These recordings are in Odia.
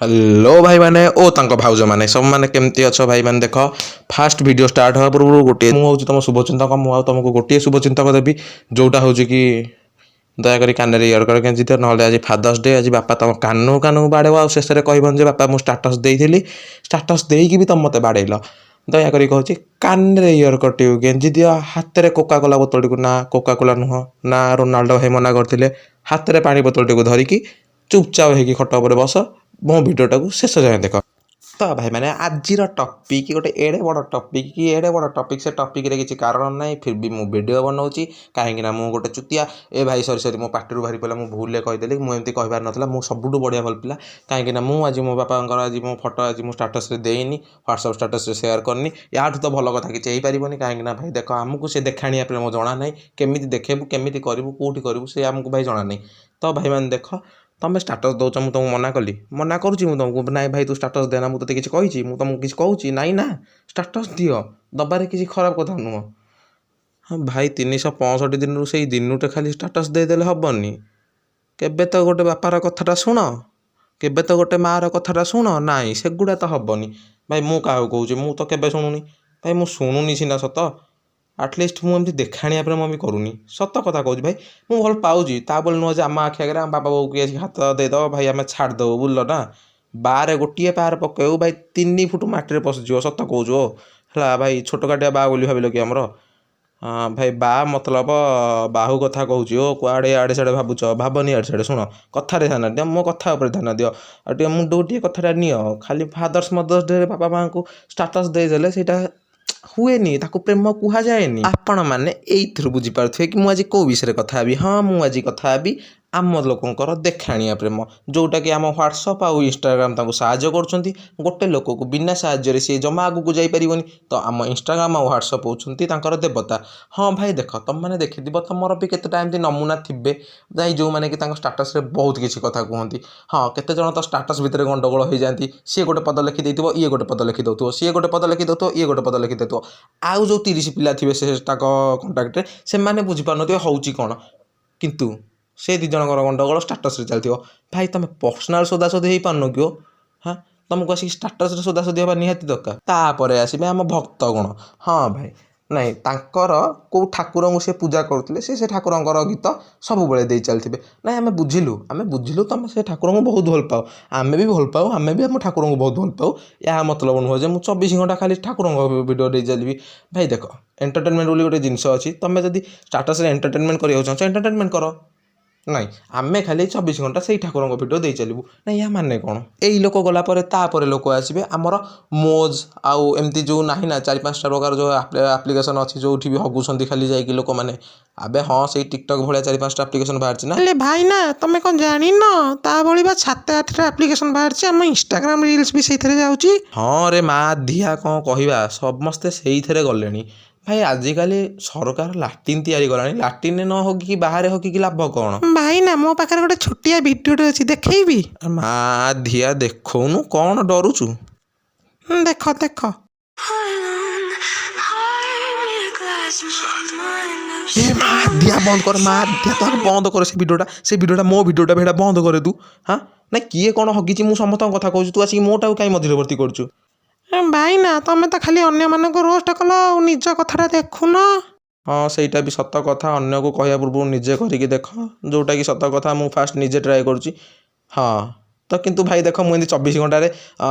ହ୍ୟାଲୋ ଭାଇମାନେ ଓ ତାଙ୍କ ଭାଉଜମାନେ, ସବୁମାନେ କେମିତି ଅଛ ଭାଇମାନେ? ଦେଖ, ଫାଷ୍ଟ ଭିଡ଼ିଓ ଷ୍ଟାର୍ଟ ହେବା ପୂର୍ବରୁ ଗୋଟିଏ, ମୁଁ ହେଉଛି ତୁମ ଶୁଭଚିନ୍ତକ। ମୁଁ ଆଉ ତୁମକୁ ଗୋଟିଏ ଶୁଭଚିନ୍ତକ ଦେବି, ଯେଉଁଟା ହେଉଛି କି ଦୟାକରି କାନରେ ଇୟରକଡ଼ ଗେଞ୍ଜି ଦିଅ, ନହେଲେ ଆଜି ଫାଦର୍ସ ଡେ, ଆଜି ବାପା ତୁମ କାନକୁ କାନକୁ ବାଡ଼େଇବ। ଆଉ ଶେଷରେ କହିବନି ଯେ ବାପା, ମୁଁ ଷ୍ଟାଟସ୍ ଦେଇଥିଲି, ଷ୍ଟାଟସ୍ ଦେଇକି ବି ତୁମେ ମୋତେ ବାଡ଼େଇଲ। ଦୟାକରି କହୁଛି, କାନରେ ଇୟରକଡ଼ଟିକୁ ଗେଞ୍ଜି ଦିଅ, ହାତରେ କୋକା କୋଲା ବୋତଲଟିକୁ, ନା, କୋକା କୋଲା ନୁହଁ, ନା, ରୋନାଲ୍ଡୋ ଭାଇ ମନା କରିଥିଲେ, ହାତରେ ପାଣି ବୋତଲଟିକୁ ଧରିକି ଚୁପଚାପ ହେଇକି ଖଟ ଉପରେ ବସ, ମୋ ଭିଡ଼ିଓଟାକୁ ଶେଷ ଯାଏଁ ଦେଖ। ତ ଭାଇମାନେ, ଆଜିର ଟପିକ୍ ଗୋଟେ ଏଡ଼େ ବଡ଼ ଟପିକ୍ କି ଏଡ଼େ ବଡ଼ ଟପିକ୍, ସେ ଟପିକ୍ରେ କିଛି କାରଣ ନାହିଁ, ଫିର୍ ବି ମୁଁ ଭିଡ଼ିଓ ବନାଉଛି, କାହିଁକିନା ମୁଁ ଗୋଟେ ଚୁତିଆ। ଏ ଭାଇ, ସରି ସରି, ମୋ ପାଟିରୁ ବାହାରି ପଡ଼ିଲା, ମୁଁ ଭୁଲରେ କହିଦେଲି। ମୁଁ ଏମିତି କହିବାର ନଥିଲା। ମୁଁ ସବୁଠୁ ବଢ଼ିଆ ଭଲ ପିଲା, କାହିଁକିନା ମୁଁ ଆଜି ମୋ ବାପାଙ୍କର ଆଜି ମୋ ଫଟୋ ଆଜି ମୁଁ ଷ୍ଟାଟସ୍ରେ ଦେଇନି, ହ୍ୱାଟ୍ସଆପ୍ ଷ୍ଟାଟସ୍ରେ ସେୟାର କରିନି। ୟାଠୁ ତ ଭଲ କଥା କିଛି ହେଇପାରିବନି। କାହିଁକିନା ଭାଇ ଦେଖ, ଆମକୁ ସେ ଦେଖାଣିଆ ପ୍ରେମ ଜଣା ନାହିଁ। କେମିତି ଦେଖେଇବୁ, କେମିତି କରିବୁ, କେଉଁଠି କରିବୁ, ସେ ଆମକୁ ଭାଇ ଜଣା ନାହିଁ। ତ ଭାଇମାନେ ଦେଖ, ତମେ ଷ୍ଟାଟସ୍ ଦେଉଛ, ମୁଁ ତୁମକୁ ମନା କଲି? ମନା କରୁଛି ମୁଁ ତୁମକୁ? ନାଇଁ ଭାଇ, ତୁ ଷ୍ଟାଟସ୍ ଦେନା, ମୁଁ ତୋତେ କିଛି କହିଛି? ମୁଁ ତୁମକୁ କିଛି କହୁଛି? ନାଇଁ ନା, ଷ୍ଟାଟସ୍ ଦିଅ, ଦବାରେ କିଛି ଖରାପ କଥା ନୁହଁ। ହଁ ଭାଇ, 365 ଦିନରୁ ସେଇ ଦିନୁଟେ ଖାଲି ଷ୍ଟାଟସ୍ ଦେଇଦେଲେ ହେବନି। କେବେ ତ ଗୋଟେ ବାପାର କଥାଟା ଶୁଣ, କେବେ ତ ଗୋଟେ ମାଆର କଥାଟା ଶୁଣ। ନାଇଁ, ସେଗୁଡ଼ା ତ ହେବନି ଭାଇ। ମୁଁ କାହାକୁ କହୁଛି? ମୁଁ ତ କେବେ ଶୁଣୁନି ଭାଇ। ମୁଁ ଶୁଣୁନି ସିନା ସତ, ଆଟଲିଷ୍ଟ ମୁଁ ଏମିତି ଦେଖାଣିଆ ପ୍ରେମ ବି କରୁନି। ସତ କଥା କହୁଛି ଭାଇ, ମୁଁ ଭଲ ପାଉଛି, ତା ବୋଲି ନୁହଁ ଯେ ଆମ ଆଖି ଆଗରେ ଆମ ବାପା ବୋଉ କିଏ ଆସିକି ହାତ ଦେଇଦେବ ଭାଇ, ଆମେ ଛାଡ଼ିଦେବୁ, ବୁଝିଲ ନା? ବାରେ ଗୋଟିଏ ପାହାର ପକେଇବୁ ଭାଇ, 3 ଫୁଟ ମାଟିରେ ପଶିଯିବ। ସତ କହୁଛୁ। ଓ ହେଲା ଭାଇ, ଛୋଟ କାଟିଆ ବା ବୋଲି ଭାବିଲ କି ଆମର? ହଁ ଭାଇ, ବା ମତଲବ ବାହୁ କଥା କହୁଛି। ଓ କୁଆଡ଼େ ଇଆଡ଼େ ସିଆଡ଼େ ଭାବୁଛ? ଭାବନି ଇଆଡ଼େ ସିଆଡ଼େ। ଶୁଣ, କଥାରେ ଧ୍ୟାନ ଦିଅ, ମୋ କଥା ଉପରେ ଧ୍ୟାନ ଦିଅ ଆଉ ଟିକେ ମୁଣ୍ଡକୁ ଟିକେ କଥାଟା ନିଅ। ଖାଲି ଫାଦର୍ସ ମଦର୍ସ ଡେରେ ବାପା ମାଆଙ୍କୁ ଷ୍ଟାଟସ୍ ଦେଇଦେଲେ ସେଇଟା ହୁଏନି, ତାକୁ ପ୍ରେମ କୁହାଯାଏନି। ଆପଣମାନେ ଏଇଥିରୁ ବୁଝିପାରୁଥିବେ କି ମୁଁ ଆଜି କେଉଁ ବିଷୟରେ କଥା ହେବି। ହଁ, ମୁଁ ଆଜି କଥା ହେବି ଆମ ଲୋକଙ୍କର ଦେଖାଣିଆ ପ୍ରେମ, ଯେଉଁଟାକି ଆମ ହ୍ୱାଟ୍ସଅପ୍ ଆଉ ଇନଷ୍ଟାଗ୍ରାମ୍ ତାଙ୍କୁ ସାହାଯ୍ୟ କରୁଛନ୍ତି। ଗୋଟେ ଲୋକକୁ ବିନା ସାହାଯ୍ୟରେ ସିଏ ଜମା ଆଗକୁ ଯାଇପାରିବନି। ତ ଆମ ଇନଷ୍ଟାଗ୍ରାମ୍ ଆଉ ହ୍ୱାଟ୍ସଅପ୍ ହେଉଛନ୍ତି ତାଙ୍କର ଦେବତା। ହଁ ଭାଇ ଦେଖ, ତୁମମାନେ ଦେଖିଥିବ, ତୁମର ବି କେତେଟା ଏମିତି ନମୁନା ଥିବେ ଯାଇ, ଯେଉଁମାନେ କି ତାଙ୍କ ଷ୍ଟାଟସ୍ରେ ବହୁତ କିଛି କଥା କୁହନ୍ତି। ହଁ, କେତେ ଜଣ ତ ଷ୍ଟାଟସ୍ ଭିତରେ ଗଣ୍ଡଗୋଳ ହେଇଯାନ୍ତି। ସିଏ ଗୋଟେ ପଦ ଲେଖିଦେଇଥିବ, ଇଏ ଗୋଟେ ପଦ ଲେଖିଦେଉଥିବ, ସିଏ ଗୋଟେ ପଦ ଲେଖିଦେଉଥିବ, ଇଏ ଗୋଟେ ପଦ ଲେଖିଦେଉଥିବ। ଆଉ ଯେଉଁ 30 ପିଲା ଥିବେ ସେ ତାଙ୍କ କଣ୍ଟାକ୍ଟରେ, ସେମାନେ ବୁଝିପାରୁନଥିବେ ହେଉଛି କ'ଣ, କିନ୍ତୁ ସେ ଦୁଇ ଜଣଙ୍କର ଗଣ୍ଡଗୋଳ ଷ୍ଟାଟସ୍ରେ ଚାଲିଥିବ। ଭାଇ, ତୁମେ ପର୍ସନାଲ୍ ସୋଦାସୋଦି ହେଇପାରୁନ କି? ଓ ହଁ, ତୁମକୁ ଆସିକି ଷ୍ଟାଟସ୍ରେ ସୋଦାସୋଦି ହେବା ନିହାତି ଦରକାର? ତାପରେ ଆସିବେ ଆମ ଭକ୍ତଗଣ। ହଁ ଭାଇ, ନାଇଁ, ତାଙ୍କର କେଉଁ ଠାକୁରଙ୍କୁ ସେ ପୂଜା କରୁଥିଲେ, ସେ ସେ ଠାକୁରଙ୍କର ଗୀତ ସବୁବେଳେ ଦେଇ ଚାଲିଥିବେ। ନାଇଁ, ଆମେ ବୁଝିଲୁ, ଆମେ ବୁଝିଲୁ, ତୁମେ ସେ ଠାକୁରଙ୍କୁ ବହୁତ ଭଲ ପାଅ। ଆମେ ବି ଭଲ ପାଉ, ଆମେ ବି ଆମ ଠାକୁରଙ୍କୁ ବହୁତ ଭଲ ପାଉ। ଏହା ମତଲବ ନୁହଁ ଯେ ମୁଁ 24 ଘଣ୍ଟା ଖାଲି ଠାକୁରଙ୍କ ଭିଡ଼ିଓ ଦେଇ ଚାଲିବି। ଭାଇ ଦେଖ, ଏଣ୍ଟରଟେନମେଣ୍ଟ ବୋଲି ଗୋଟେ ଜିନିଷ ଅଛି। ତୁମେ ଯଦି ଷ୍ଟାଟସ୍ରେ ଏଣ୍ଟରଟେନମେଣ୍ଟ କରିବାକୁ ଚାହୁଁଛ, ଏଣ୍ଟରଟେନମେଣ୍ଟ କର। ନାଇଁ, ଆମେ ଖାଲି 24 ଘଣ୍ଟା ସେଇ ଠାକୁରଙ୍କ ଭିଡ଼ିଓ ଦେଇ ଚାଲିବୁ, ନାଇଁ, ୟା ମାନେ କ'ଣ? ଏଇ ଲୋକ ଗଲା ପରେ ତାପରେ ଲୋକ ଆସିବେ ଆମର ମୋଜ୍ ଆଉ ଏମିତି ଯେଉଁ ନାହିଁ ନା, ଚାରି ପାଞ୍ଚଟା ପ୍ରକାର ଯେଉଁ ଆପ୍ଲିକେସନ୍ ଅଛି, ଯେଉଁଠି ବି ହଗୁଛନ୍ତି ଖାଲି ଯାଇକି ଲୋକମାନେ। ଆବେ ହଁ, ସେଇ ଟିକଟକ୍ ଭଳିଆ ଚାରି ପାଞ୍ଚଟା ଆପ୍ଲିକେସନ୍ ବାହାରିଛି ନା? ହେଲେ ଭାଇନା, ତମେ କ'ଣ ଜାଣିନ? ତା ଭଳି ବା ସାତ ଆଠଟା ଆପ୍ଲିକେସନ୍ ବାହାରିଛି। ଆମ ଇନଷ୍ଟାଗ୍ରାମ ରିଲ୍ସ ବି ସେଇଥିରେ ଯାଉଛି। ହଁ ରେ ମା ଧିଆ, କ'ଣ କହିବା, ସମସ୍ତେ ସେଇଥିରେ ଗଲେଣି ଭାଇ। ଆଜିକାଲି ସରକାର ଲାଟିନ୍ ତିଆରି କଲାଣି, ଲାଟିନ୍ରେ ନ ହଗିକି ବାହାରେ ହଗିକି ଲାଭ କ'ଣ? ଭାଇନା, ମୋ ପାଖରେ ଗୋଟେ ଛୋଟିଆ ଭିଡ଼ିଓଟେ ଅଛି, ଦେଖେଇବି? ମା ଧିଆ, ଦେଖଉନୁ, କ'ଣ ଡରୁଛୁ? ଦେଖ ଦେଖ। ଏ ମା ଧିଆ, ବନ୍ଦ କର। ମା ଧିଆ, ତ ବନ୍ଦ କର ସେ ଭିଡ଼ିଓଟା। ସେ ଭିଡ଼ିଓଟା ମୋ ଭିଡ଼ିଓଟା ବି, ସେଇଟା ବନ୍ଦ କରେ ତୁ। ହଁ, ନାଇଁ, କିଏ କ'ଣ ହଗିଛି, ମୁଁ ସମସ୍ତଙ୍କ କଥା କହୁଛି, ତୁ ଆସିକି ମୋଟାକୁ କାହିଁ ମଧ୍ୟବର୍ତ୍ତୀ କରୁଛୁ? ଭାଇନା, ତମେ ତ ଖାଲି ଅନ୍ୟମାନଙ୍କୁ ରୋଷ୍ଟ କଲ ଆଉ ନିଜ କଥାଟା ଦେଖୁନ। ହଁ, ସେଇଟା ବି ସତ କଥା। ଅନ୍ୟକୁ କହିବା ପୂର୍ବରୁ ନିଜେ କରିକି ଦେଖ, ଯେଉଁଟାକି ସତ କଥା। ମୁଁ ଫାଷ୍ଟ ନିଜେ ଟ୍ରାଏ କରୁଛି। ହଁ ତ, କିନ୍ତୁ ଭାଇ ଦେଖ, ମୁଁ ଏମିତି 24 ଘଣ୍ଟାରେ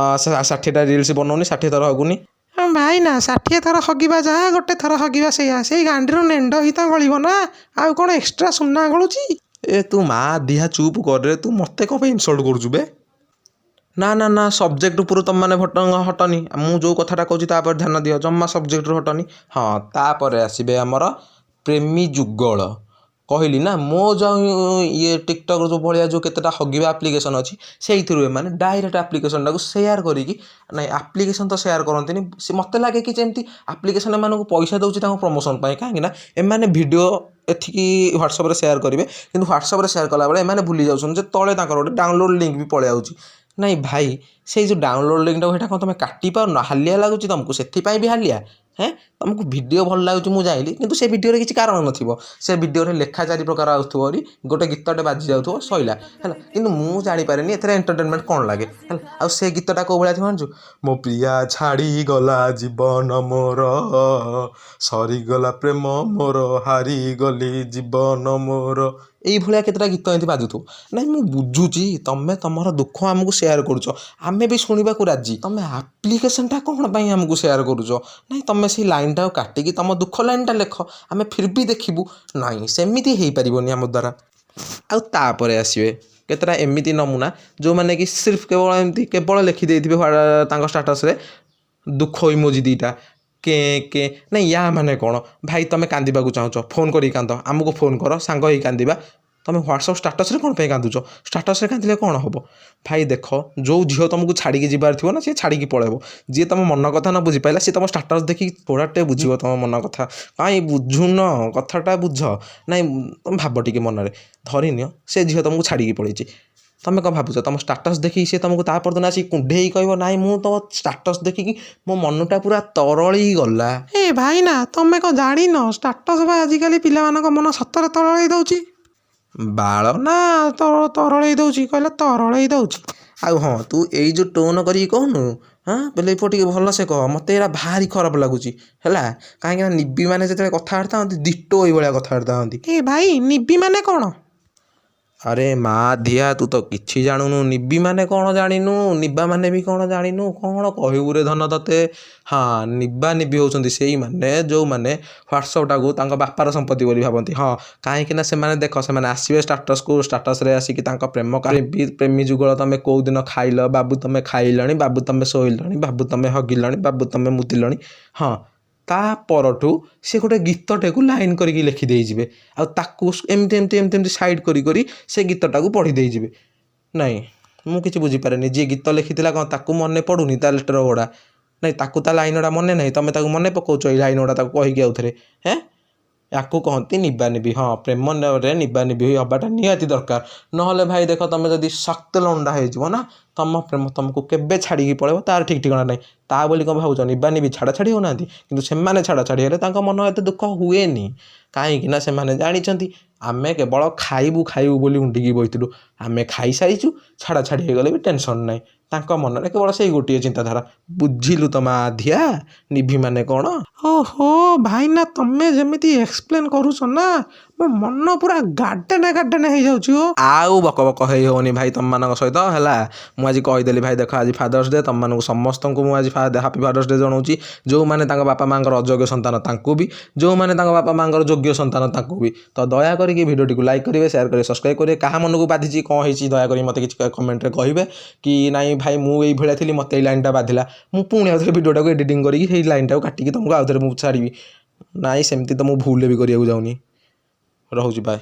60ଟା ରିଲ୍ସ ବନଉନି, 60 ଥର ହଗୁନି। ଭାଇନା, 60 ଥର ହଗିବା ଯାହା, ଗୋଟେ ଥର ହଗିବା ସେଇଆ। ସେଇ ଗାଣ୍ଡିରୁ ନେଣ୍ଡ ହିଁ ତ ଗଳିବ ନା, ଆଉ କ'ଣ ଏକ୍ସଟ୍ରା ସୁନା ଗଳୁଛି? ଏ ତୁ ମା ଦିହା, ଚୁପ୍ କରେ। ତୁ ମୋତେ କ'ଣ ପାଇଁ ଇନସଲ୍ଟ କରୁଛୁ ବେ? ନା ନା ନା, ସବଜେକ୍ଟ ଉପରୁ ତୁମମାନେ ହଟନି। ମୁଁ ଯେଉଁ କଥାଟା କହୁଛି, ତାପରେ ଧ୍ୟାନ ଦିଅ, ଜମା ସବଜେକ୍ଟରୁ ହଟନି। ହଁ, ତାପରେ ଆସିବେ ଆମର ପ୍ରେମୀ ଯୁଗଳ। କହିଲି ନା, ମୋ ଯେଉଁ ଇଏ ଟିକଟକ୍ ଯେଉଁ ଭଳିଆ ଯେଉଁ କେତେଟା ହଗିବା ଆପ୍ଲିକେସନ୍ ଅଛି, ସେଇଥିରୁ ଏମାନେ ଡାଇରେକ୍ଟ ଆପ୍ଲିକେସନ୍ଟାକୁ ସେୟାର କରିକି, ନାଇଁ, ଆପ୍ଲିକେସନ୍ ତ ସେୟାର କରନ୍ତିନି ସେ। ମୋତେ ଲାଗେ କି ଯେମିତି ଆପ୍ଲିକେସନ୍ ଏମାନଙ୍କୁ ପଇସା ଦେଉଛି ତାଙ୍କ ପ୍ରମୋସନ୍ ପାଇଁ। କାହିଁକିନା ଏମାନେ ଭିଡ଼ିଓ ଏଠିକି ହ୍ୱାଟ୍ସଆପ୍ରେ ସେୟାର କରିବେ, କିନ୍ତୁ ହ୍ୱାଟ୍ସଆପ୍ରେ ସେୟାର କଲାବେଳେ ଏମାନେ ଭୁଲି ଯାଉଛନ୍ତି ଯେ ତଳେ ତାଙ୍କର ଗୋଟେ ଡାଉନଲୋଡ଼୍ ଲିଙ୍କ୍ ବି ପଳେଇ ଆଉଛି। ନାଇଁ ଭାଇ, ସେଇ ଯେଉଁ ଡାଉନଲୋଡ଼୍ ଲିଙ୍କ୍ଟାକୁ, ସେଇଟା କ'ଣ ତୁମେ କାଟି ପାରୁନ? ହାଲିଆ ଲାଗୁଛି ତୁମକୁ? ସେଥିପାଇଁ ବି ହାଲିଆ। ହେଁ, ତୁମକୁ ଭିଡ଼ିଓ ଭଲ ଲାଗୁଛି ମୁଁ ଜାଣିଲି, କିନ୍ତୁ ସେ ଭିଡ଼ିଓରେ କିଛି କାରଣ ନଥିବ। ସେ ଭିଡ଼ିଓରେ ଲେଖା ଚାରି ପ୍ରକାର ଆସୁଥିବ ଭାରି, ଗୋଟେ ଗୀତଟେ ବାଜି ଯାଉଥିବ, ସଇଲା। ହେଲା, କିନ୍ତୁ ମୁଁ ଜାଣିପାରେନି ଏଥିରେ ଏଣ୍ଟରଟେନମେଣ୍ଟ କ'ଣ ଲାଗେ। ହେଲା, ଆଉ ସେ ଗୀତଟା କେଉଁ ଭଳିଆ ଥିବ ଜାଣିଛୁ? ମୋ ପ୍ରିୟା ଛାଡ଼ିଗଲା, ଜୀବନ ମୋର ସରିଗଲା, ପ୍ରେମ ମୋର ହାରିଗଲି, ଜୀବନ ମୋର, ଏଇଭଳିଆ କେତେଟା ଗୀତ ଏମିତି ବାଜୁଥିବ। ନାଇଁ, ମୁଁ ବୁଝୁଛି, ତମେ ତମର ଦୁଃଖ ଆମକୁ ସେୟାର କରୁଛ, ଆମେ ବି ଶୁଣିବାକୁ ରାଜି। ତମେ ଆପ୍ଲିକେସନଟା କ'ଣ ପାଇଁ ଆମକୁ ସେୟାର କରୁଛ? ନାଇଁ, ତମେ ସେଇ ଲାଇନଟାକୁ କାଟିକି ତମ ଦୁଃଖ ଲାଇନଟା ଲେଖ, ଆମେ ଫିର୍ ବି ଦେଖିବୁ। ନାଇଁ, ସେମିତି ହେଇପାରିବନି ଆମ ଦ୍ୱାରା। ଆଉ ତାପରେ ଆସିବେ କେତେଟା ଏମିତି ନମୁନା, ଯେଉଁମାନେ କି ସିର୍ଫ କେବଳ ଏମିତି କେବଳ ଲେଖିଦେଇଥିବେ ତାଙ୍କ ଷ୍ଟାଟସ୍ରେ ଦୁଃଖ ଇମୋଜି ଦୁଇଟା, କେଁ କେଁ। ନାଇଁ, ୟା ମାନେ କ'ଣ ଭାଇ? ତମେ କାନ୍ଦିବାକୁ ଚାହୁଁଛ, ଫୋନ୍ କରିକି କାନ୍ଦ, ଆମକୁ ଫୋନ୍ କର, ସାଙ୍ଗ ହେଇକି କାନ୍ଦିବା। ତମେ ହ୍ୱାଟ୍ସଅପ୍ ଷ୍ଟାଟସ୍ରେ କ'ଣ ପାଇଁ କାନ୍ଦୁଛ? ଷ୍ଟାଟସ୍ରେ କାନ୍ଦିଲେ କ'ଣ ହେବ? ଭାଇ ଦେଖ, ଯେଉଁ ଝିଅ ତୁମକୁ ଛାଡ଼ିକି ଯିବାର ଥିବ ନା, ସିଏ ଛାଡ଼ିକି ପଳେଇବ। ଯିଏ ତୁମ ମନ କଥା ନ ବୁଝିପାରିଲା, ସିଏ ତୁମ ଷ୍ଟାଟସ୍ ଦେଖିକି ଥୋଡ଼ାଟେ ବୁଝିବ ତୁମ ମନ କଥା। କାଇଁ ବୁଝୁନ? କଥାଟା ବୁଝ। ନାଇଁ, ତମେ ଭାବ ଟିକେ ମନରେ, ଧରିନିଅ ସେ ଝିଅ ତୁମକୁ ଛାଡ଼ିକି ପଳେଇଛି। ତମେ କ'ଣ ଭାବୁଛ, ତୁମ ଷ୍ଟାଟସ୍ ଦେଖିକି ସିଏ ତୁମକୁ ତା ପରଦିନ ଆସିକି କୁଣ୍ଢେଇକି କହିବ, ନାଇଁ, ମୁଁ ତୁମ ଷ୍ଟାଟସ୍ ଦେଖିକି ମୋ ମନଟା ପୁରା ତରଳି ଗଲା? ଏ ଭାଇନା, ତମେ କ'ଣ ଜାଣିନ, ଷ୍ଟାଟସ୍ ବା ଆଜିକାଲି ପିଲାମାନଙ୍କ ମନ ସତରେ ତରଳେଇ ଦେଉଛି। ବାଳ। ନା, ତରଳେଇ ଦେଉଛି କହିଲା, ତରଳେଇ ଦେଉଛି। ଆଉ ହଁ, ତୁ ଏଇ ଯେଉଁ ଟୋନ୍ କରିକି କହୁନୁ, ହଁ, ବେଲେଇ ପୁଅ, ଟିକେ ଭଲସେ କହ। ମୋତେ ଏଇଟା ଭାରି ଖରାପ ଲାଗୁଛି, ହେଲା? କାହିଁକିନା ନିବି ମାନେ ଯେତେବେଳେ କଥାବାର୍ତ୍ତା ହୁଅନ୍ତି, ଡିଟୋ ଏଇଭଳିଆ କଥାବାର୍ତ୍ତା ହୁଅନ୍ତି। ଏ ଭାଇ, ନିବି ମାନେ କ'ଣ? ଆରେ ମା ଧିଆ, ତୁ ତ କିଛି ଜାଣୁନୁ। ନିବି ମାନେ କ'ଣ ଜାଣିନୁ? ନିବା ମାନେ ବି କ'ଣ ଜାଣିନୁ? କ'ଣ କହିବୁ ରେ ଧନ ତତେ? ହଁ, ନିବା ନିବି ହେଉଛନ୍ତି ସେଇମାନେ ଯେଉଁମାନେ ହ୍ୱାଟ୍ସଅପ୍ଟାକୁ ତାଙ୍କ ବାପାର ସମ୍ପତ୍ତି ବୋଲି ଭାବନ୍ତି। ହଁ, କାହିଁକିନା ସେମାନେ ଦେଖ, ସେମାନେ ଆସିବେ ଷ୍ଟାଟସ୍କୁ, ଷ୍ଟାଟସ୍ରେ ଆସିକି ତାଙ୍କ ପ୍ରେମ ପ୍ରେମୀ ଯୁଗଳ, ତମେ କେଉଁ ଦିନ ଖାଇଲ ବାବୁ, ତମେ ଖାଇଲଣି ବାବୁ, ତମେ ଶୋଇଲଣି ବାବୁ, ତମେ ହଗିଲଣି ବାବୁ, ତମେ ମୁତିଲଣି। ହଁ, ତା ପରଠୁ ସେ ଗୋଟେ ଗୀତଟାକୁ ଲାଇନ୍ କରିକି ଲେଖିଦେଇଯିବେ ଆଉ ତାକୁ ଏମିତି ଏମିତି ଏମିତି ଏମିତି ସାଇଡ଼୍ କରି କରି ସେ ଗୀତଟାକୁ ପଢ଼ି ଦେଇଯିବେ। ନାଇଁ, ମୁଁ କିଛି ବୁଝିପାରେନି। ଯିଏ ଗୀତ ଲେଖିଥିଲା, କ'ଣ ତାକୁ ମନେ ପଡ଼ୁନି ତା ଲେଟର୍ ଗୁଡ଼ା? ନାଇଁ, ତାକୁ ତା ଲାଇନ୍ ଗୁଡ଼ା ମନେ ନାହିଁ? ତମେ ତାକୁ ମନେ ପକାଉଛ ଏଇ ଲାଇନ୍ ଗୁଡ଼ା ତାକୁ କହିକି ଆଉଥରେ। ହେଁ, ୟାକୁ କହନ୍ତି ନିବା ନିବି। ହଁ, ପ୍ରେମରେ ନିବା ନିବି ହେବାଟା ନିହାତି ଦରକାର। ନହେଲେ ଭାଇ ଦେଖ, ତମେ ଯଦି ଶକ୍ତ ଲଣ୍ଡା ହେଇଯିବ ନା, ତମ ପ୍ରେମ ତମକୁ କେବେ ଛାଡ଼ିକି ପଳେଇବ ତାର ଠିକ୍ ଠିକଣା ନାହିଁ। ତା ବୋଲି କ'ଣ ଭାବୁଛ, ନିବା ନିବି ଛାଡ଼ା ଛାଡ଼ି ହେଉନାହାନ୍ତି? କିନ୍ତୁ ସେମାନେ ଛାଡ଼ା ଛାଡ଼ି ହେଲେ ତାଙ୍କ ମନ ଏତେ ଦୁଃଖ ହୁଏନି, କାହିଁକି ନା ସେମାନେ ଜାଣିଛନ୍ତି, ଆମେ କେବଳ ଖାଇବୁ ଖାଇବୁ ବୋଲି ଉଣ୍ଡିକି ବସିଥିଲୁ, ଆମେ ଖାଇସାରିଛୁ, ଛାଡ଼ା ଛାଡ଼ି ହେଇଗଲେ ବି ଟେନସନ୍ ନାହିଁ। ତାଙ୍କ ମନରେ କେବଳ ସେଇ ଗୋଟିଏ ଚିନ୍ତାଧାରା। ବୁଝିଲୁ ତ ମା ଧିଆ, ନିଭି ମାନେ କ'ଣ? ଓହୋ ଭାଇନା, ତମେ ଯେମିତି ଏକ୍ସପ୍ଲେନ୍ କରୁଛ ନା, ମୋ ମନ ପୁରା ଗାର୍ଡେନ୍ ଗାର୍ଡେନ୍ ହେଇଯାଉଛି ଓ। ଆଉ ବକ ବକ ହେଇ ହେଉନି ଭାଇ ତମମାନଙ୍କ ସହିତ। ହେଲା, ମୁଁ ଆଜି କହିଦେଲି। ଭାଇ ଦେଖ, ଆଜି ଫାଦର୍ସ ଡେ। ତମମାନଙ୍କୁ ସମସ୍ତଙ୍କୁ ମୁଁ ଆଜି ହାପି ଫାଦର୍ସ ଡେ ଜଣାଉଛି। ଯେଉଁମାନେ ତାଙ୍କ ବାପା ମାଆଙ୍କର ଅଯୋଗ୍ୟ ସନ୍ତାନ ତାଙ୍କୁ ବି, ଯେଉଁମାନେ ତାଙ୍କ ବାପା ମାଆଙ୍କର ଯୋଗ୍ୟ ସନ୍ତାନ ତାଙ୍କୁ ବି। ତ ଦୟାକରିକି ଭିଡ଼ିଓଟିକୁ ଲାଇକ୍ କରିବେ, ସେୟାର କରିବେ, ସବସ୍କ୍ରାଇବ୍ କରିବେ। କାହା ମନକୁ ବାଧିଛି, କ'ଣ ହେଇଛି, ଦୟାକରି ମୋତେ କିଛି କମେଣ୍ଟରେ କହିବେ କି ନାଇଁ ଭାଇ, ମୁଁ ଏଇଭଳିଆ ଥିଲି, ମୋତେ ଏଇ ଲାଇନ୍ଟା ବାଧିଲା। ମୁଁ ପୁଣି ଆଉଥରେ ଭିଡ଼ିଓଟାକୁ ଏଡ଼ିଟିଂ କରିକି ସେଇ ଲାଇନ୍ଟାକୁ କାଟିକି ତୁମକୁ ଆଉଥରେ ମୁଁ ଛାଡ଼ିବି। ନାଇଁ, ସେମିତି ତ ମୁଁ ଭୁଲରେ ବି କରିବାକୁ ଯାଉନି। ରହୁଛି, ବାଏ।